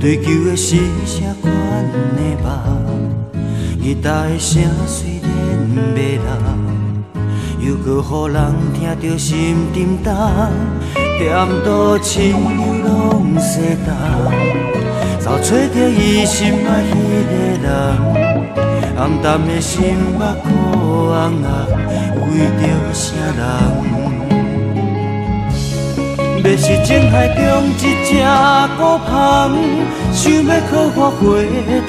追求的是啥款的梦？吉他的声虽然袂老，犹阁予人听著心沉重。踮倒市流拢西东，走揣著伊心爱彼个人，暗淡的心目眶红，为著啥人？欲是情海中一只孤帆，想欲靠岸回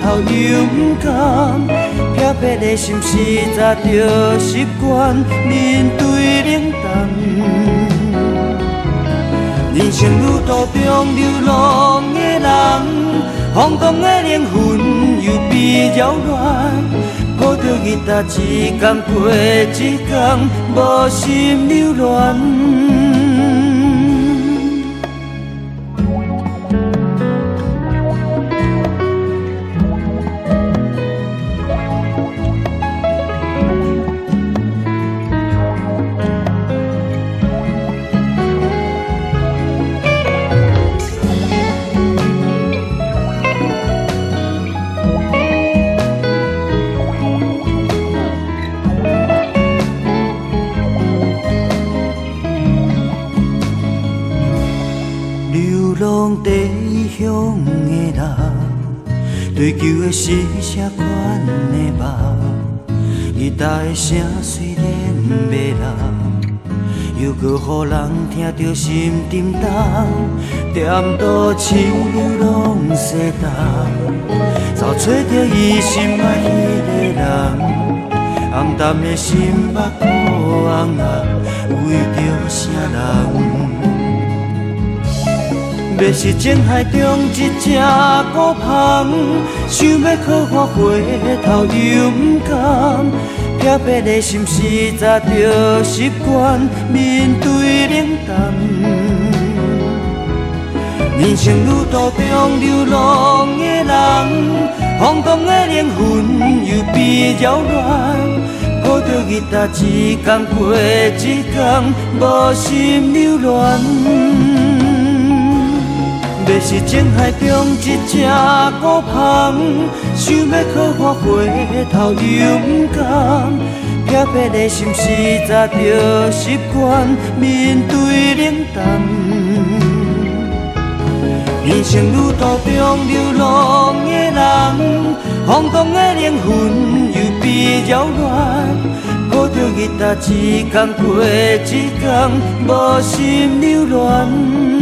头又毋甘。飘泊的心是早就习惯面对冷淡。人生旅途中流浪的人，放荡的灵魂又被扰乱，抱著吉他一工过一工，无心留恋。乡的人，追求的是啥款的梦？吉他的声虽然袂老，犹阁予人听著心沉重。踮倒市流拢西东，走揣著伊心爱彼个人，暗淡的心目眶红，为著啥人？欲是情海中一只孤帆，想欲靠岸回头又毋甘。飘泊的心是早就习惯面对冷淡。人生旅途中流浪的人，放荡的灵魂又被扰乱，抱著吉他一工过一工，无心留恋。欲是情海中一只孤帆，想欲靠岸回头又毋甘。飘泊的心是早就习惯面对冷淡。人生旅途中流浪的人，放荡的灵魂又被扰乱，抱著吉他一工过一工，无心留恋。